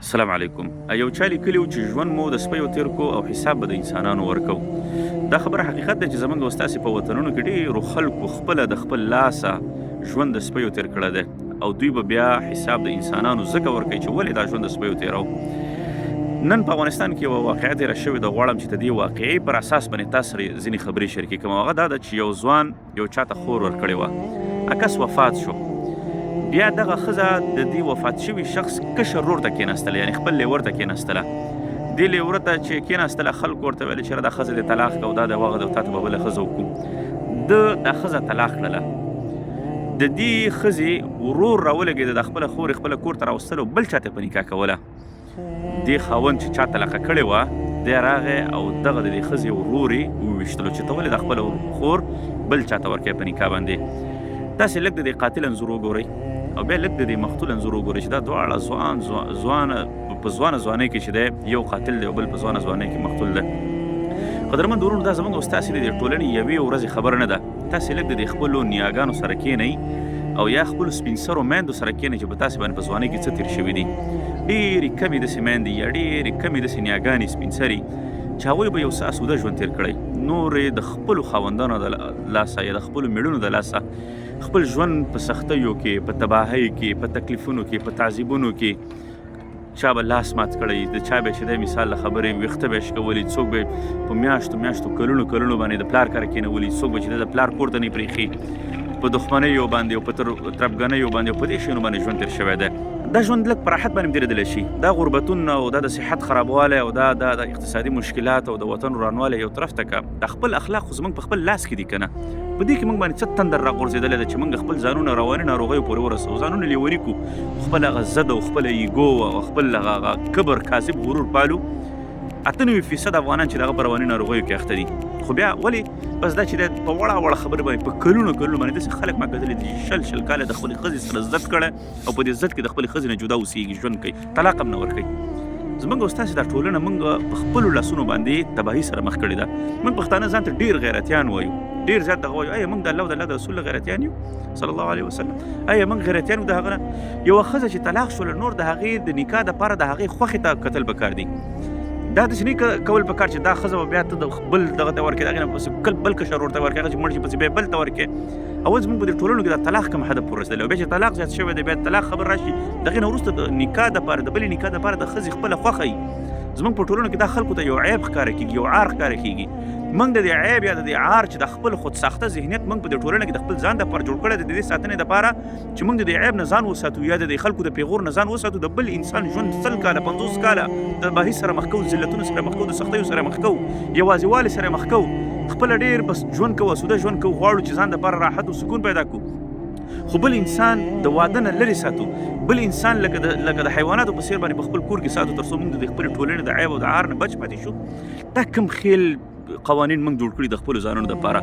السلام علیکم. یو چا لیکلي وو چې ژوند مو د سپیو تیر کو او حساب به د انسانانو ورکو. دا خبره حقیقت ده چې زمونږ او ستاسې په وطنونو کې ډېرو خلکو خپله د خپل لاسه ژوند د سپیو تیر کړی دی او دوی به بیا حساب د انسانانو ځکه ورکوي چې ولې دا ژوند د سپیو تیراو. نن په افغانستان کې یوه واقعه تېره شوې ده، غواړم چې د دې واقعې پر اساس باندې تاسو سره ځینې خبرې شریکې کړم. هغه دا ده چې یو ځوان یو چاته خور ورکړې وه، اکس وفات شو. بیا دغه ښځه د دې وفات شوي شخص کشر ورور ته کېناستله، یعنې خپل لیور ته کېناستله. دې لیور ته چې کېناستله، خلکو ورته ویل چې دا ښځه دې طلاق کړه او دا د وغه ده، تا ته به بله ښځه وکړو. ده دا ښځه طلاق کړله. د دې ښځې ورور راولګېده، د خپله خور یې خپله کور ته راوستله او بل چاته یې په نکاح کوله. دې خاوند چې چا طلاقه کړې وه، دی راغی او دغه د دې ښځې ورور یې وویشتلو چې ته ولې د خپله خور بل چاته ورکوې په نکاح باندې. تاسې لږ د دې قاتل انځور وګورئ او بیا لږ د دې مقتول انځور وګورئ چې دا دواړه ځوان ځوانه په ځوانه ځوانۍ کې چې دی یو قاتل دی او بل په ځوانه ځوانۍ کې مقتول دی. قدرمند ورونو، دا زموږ او ستاسې د دې ټولنې یوې ورځې خبره نه ده. تاسې لږ د دې خپلو نیاګانو سره کښېنئ او یا خپلو سپین سرو میندو سره کښېنئ چې په تاسې باندې په ځوانۍ کې څه تېر شوي دي. ډېرې کمې داسې میندې یا ډېرې کمې داسې نیاګانې سپین سرې چې هغوی به یو څه اسوده ژوند تېر کړی، نور یې د خپلو خاوندانو د لاسه یا د خپلو مېړونو د لاسه خپل ژوند په سختیو کې، په تباهۍ کې، په تکلیفونو کې، په تعذیبونو کې، چا به لاس مات کړی، د چا به چې دی مثال له خبرې ویښته به یې شکولي، څوک به په میاشتو میاشتو کلونو کلونو باندې د پلار کره کېنولي، څوک به چې د پلار کور ته نه پرېښي، په دښمنیو باندې او په تربګنیو باندې او په دې شیانو باندې ژوند تېر شوی دی. دا ژوند لږ په راحت باندې تېرېدلی شي. دا غربتونه او دا د صحت خرابوالی او دا دا د اقتصادي مشکلات او د وطن ورانوالی یو طرف ته که، دا خپل اخلاق خو زموږ په خپل لاس کې دي که نه. په دې کې موږ باندې څه تندر راغورځېدلی دی چې موږ خپل ځانونه رواني ناروغیو پورې ورسوو، ځانونه لیوني کړو، خپل هغه ضد او خپله ایګو او خپل هغه کبر، کاذب غرور پالو. 98% افغانان چې دغه په رواني ناروغیو کې اخته دي. خو بیا ولې بس دا چې دی په وړه وړه خبره باندې په کلونو کلونو باندې داسې خلک ما کتلي دي چې 20 20 کاله د خپلې ښځې سره ضد کړی او په دې ضد کې د خپلې ښځې نه جدا اوسېږي، ژوند کوي، طلاق هم نه ورکوي. زمونږ او ستاسې دا ټولنه مونږ په خپلو لاسونو باندې تباهي سره مخ کړې ده. مونږ پښتانه ځان ته ډېر غیرتیان وایو، ډېر زیات دغه وایو. آیا مونږ د الله او د الله د رسول له غیرتیان یو صلی الله علیه وسلم؟ آیا مونږ غیرتیان یو د هغه نه؟ یوه ښځه چې طلاق شوله، نور د هغې د نکاح دپاره د هغې خوښې ته کتل پکار دي. دا داسې نه کول پکار چې دا ښځه به بیا ته د بل دغه ته ورکړې، د هغې نه پسې کل بل کشر ورته ورکړې، هغه چې مړ شي پسې بیا بل ته ورکړې. اول زموږ په دې ټولنو کې دا طلاق کوم حد پورې رسېدلی او بیا چې طلاق زیات شوی دی، بیا طلاق خبر راشي، د هغې نه وروسته د نکاح دپاره، د بلې نکاح دپاره د ښځې خپله خوښه وي. زموږ په ټولنو کې دا خلکو ته یو عیب ښکاره کېږي، یو عار ښکاره کېږي. موږ د دې عیب یا د دې عار چې د خپل خودساخته ذهنیت موږ په دې ټولنه کې د خپل ځان دپاره جوړ کړی دی، د دې ساتنې دپاره چې موږ د دې عیب نه ځان وساتو یا د دې خلکو د پیغور نه ځان وساتو، د بل انسان ژوند 100 کاله 50 کاله د تباهي سره مخ کوو، ذلتونو سره مخ کوو، د سختیو سره مخ کوو، یوازېوالي سره مخ کوو، خپله ډېر بس ژوند کوو، اسوده ژوند کوو، غواړو چې ځان دپاره راحت او سکون پیدا کړو، خو بل انسان د واده نه لرې ساتو، بل انسان لکه د حیواناتو په څېر باندې په خپل کور کې ساتو، تر څو موږ د خپلې ټولنې د عیب او د عار نه بچ پاتې شو. دا کوم خیل قوانین موږ جوړ کړي د خپلو ځانونو دپاره؟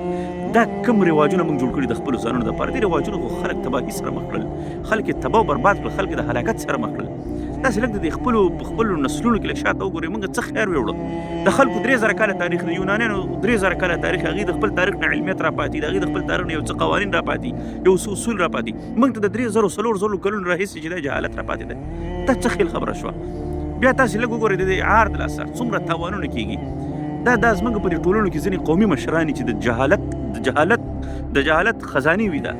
دا کوم رواجونه موږ جوړ کړي د خپلو ځانونو دپاره؟ دې رواجونو خو خلک تباهي سره مخ کړل، خلک یې تباه او برباد کړل، خلک یې د هلاکت سره مخ کړل. تاسې لږ د دې خپلو په خپلو نسلونو کې لږ شاته وګورئ، موږ څه خیر ویوړو؟ د خلکو 3000 کاله تاریخ، د یونانیانو 3000 کاله تاریخ، هغوی د خپل تاریخ نه علمیت راپاتې، د هغوی د خپل تاریخ نه یو څه قوانین راپاتې، یو څه اصول راپاتې. موږ ته د 3000 4000 کلونو راهیسې چې دا جهالت راپاتې دی، دا څه خیل خبره شوه؟ بیا تاسې لږ وګورئ د دې عار د لاسه څومره تاوانونه کېږي. دا دا زموږ په دې ټولنو کې ځینې قومي مشران چې د جهالت د جهالت د جهالت خزانې وي، دا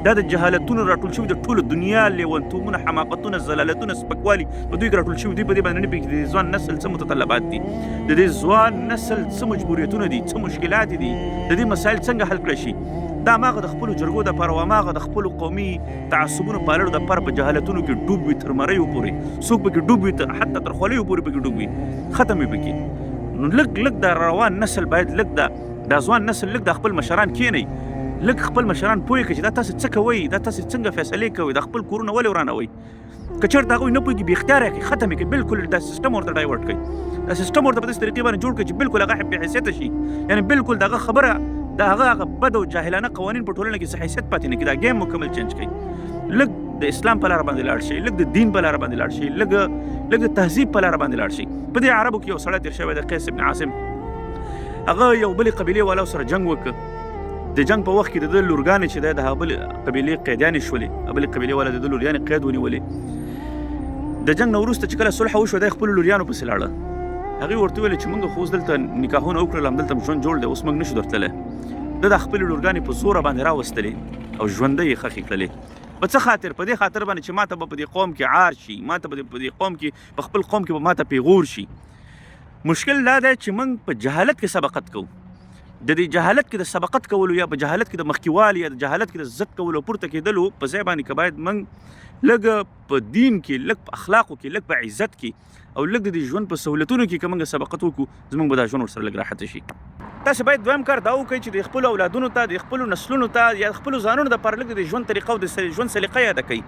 دا د جهالتونو راټول شوي، د ټولو دنیا لیونتوبونه، حماقتونه، ضلالتونه، سپکوالي په دوی کې راټول شوي. دوی په دې باندې نه پوهېږي چې د دې ځوان نسل څه متطلبات دي، د دې ځوان نسل څه مجبوریتونه دي، څه مشکلات دي، د دې مسایل څنګه حل کړی شي. دا هماغه د خپلو جرګو دپاره او هماغه د خپلو قومي تعصبونو پاللو دپاره په جهالتونو کې ډوب وي، تر مریو پورې څوک پکې ډوب وي، حتی تر خولیو پورې پکې ډوب وي، ختم وي پکې. نو لږ لږ دا روان نسل باید لږ دا دا ځوان نسل لږ د خپل مشران کینئ، لږ خپل مشران پوه کړئ چې دا تاسو څه کوئ، دا تاسو څنګه فیصلې کوئ، دا خپل کورونه ولې ورانوئ. که چېرته هغوی نه پوهېږي، بې اختیاره کړئ، ختم یې کړئ، بالکل دا سیستم ورته ډایورټ کړئ، دا سیستم ورته په داسې طریقې باندې جوړ کړئ چې بالکل هغه بې حیثیته شي، یعنې بالکل د هغه خبره، د هغه هغه بد او جاهلانه قوانین په ټولنه کې څه حیثیت پاتې نه کړي. دا ګیم مکمل چینج کړئ، لږ د اسلام په لاره باندې لاړ شئ، لږ د دین په لاره باندې لاړ شئ، لږ لږ د تهذیب په لاره باندې لاړ شئ. په دې عربو کې یو سړی تېر شوی دی، قیس ابن عاصم. هغه یو بلې قبیلې والو سره جنګ وکړ. د جنګ په وخت کې د ده لورګانې چې دی د هغه بلې قبیلې قیدیانې شولې، هغه بلې قبیلې والا د ده لوریانې قید ونیولې. د جنګ نه وروسته چې کله صلح وشوه، دی خپلو لوریانو پسې لاړه. هغوی ورته وویل چې موږ خو اوس دلته نکاحونه وکړل، همدلته مو ژوند جوړ دی، اوس موږ نشو درتللی. ده دا خپلې لورګانې په زوره باندې راوستلې او ژوندۍ یې ښخې کړلې. په څه خاطر؟ په دې خاطر باندې چې ماته به په دې قوم کې عار شي، ماته به په دې قوم کې، په خپل قوم کې به ماته پیغور شي. مشکل دا دی چې موږ په جهالت کې سبقت کوو. د دې جهالت کې د سبقت کولو یا په جهالت کې د مخکیوالي یا د جهالت کې د عزت کولو پورته کېدلو په ځای باندې که باید موږ لږ په دین کې، لږ په اخلاقو کې، لږ په عزت کې او لږ د دې ژوند په سهولتونو کې که موږ سبقت وکړو، زموږ به دا ژوند ورسره لږ راحت شي. تاسو باید دویم کار دا وکړئ چې د خپلو اولادونو ته، د خپلو نسلونو ته یا خپلو ځانونو لپاره لږ د ژوند طریقه او د ژوند سلیقه یاده کړئ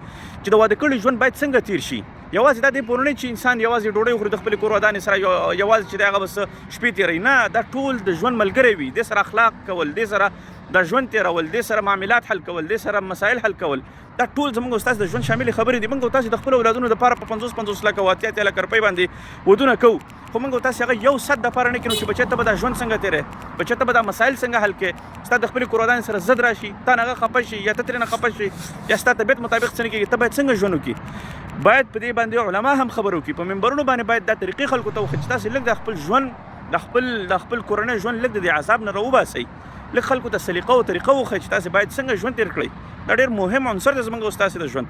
چې د واده کړي ژوند باید څنګه تیر شي. یوازې دا دې پورې نه چې انسان یوازې ډوډۍ خوري د خپلې کور ودانې سره، یوازې چې د هغه بس شپې تېروي، نه، دا ټول د ژوند ملګری وي. دې سره اخلاق کول، دې سره د ژوند تېرول، دې سره معاملات حل کول، دې سره مسایل حل کول، دا ټول زمونږ او ستاسو د ژوند شاملې خبرې دي. مونږ او تاسو د خپلو اولادونو دپاره په 50 50 لکه او 80 80 لکه روپۍ باندې ودونه کوو، خو مونږ او تاسو هغه یو ساعت دپاره نه کینو چې بچی ته به دا ژوند څنګه تېری، بچی ته به دا مسایل څنګه حل کړې. ستا د خپلې کورودانې سره ضد راشي، تا نه هغه خفه شي یا ته ترې نه خفه شي یا ستا طبیعت مطابق څه نه کېږي، ته باید څنګه ژوند وکړي؟ باید په دې باندې علما هم خبرې وکړي، په منبرونو باندې باید دا طریقې خلکو ته وښيي چې تاسو لږ د خپل ژوند، د خپل کورنۍ ژوند لږ د دې عذاب نه راوباسئ، لږ خلکو ته سلیقه او طریقه وښیي چې تاسو باید څنګه ژوند تېر کړئ. دا ډېر مهم عنصر دی زموږ او ستاسو د ژوند.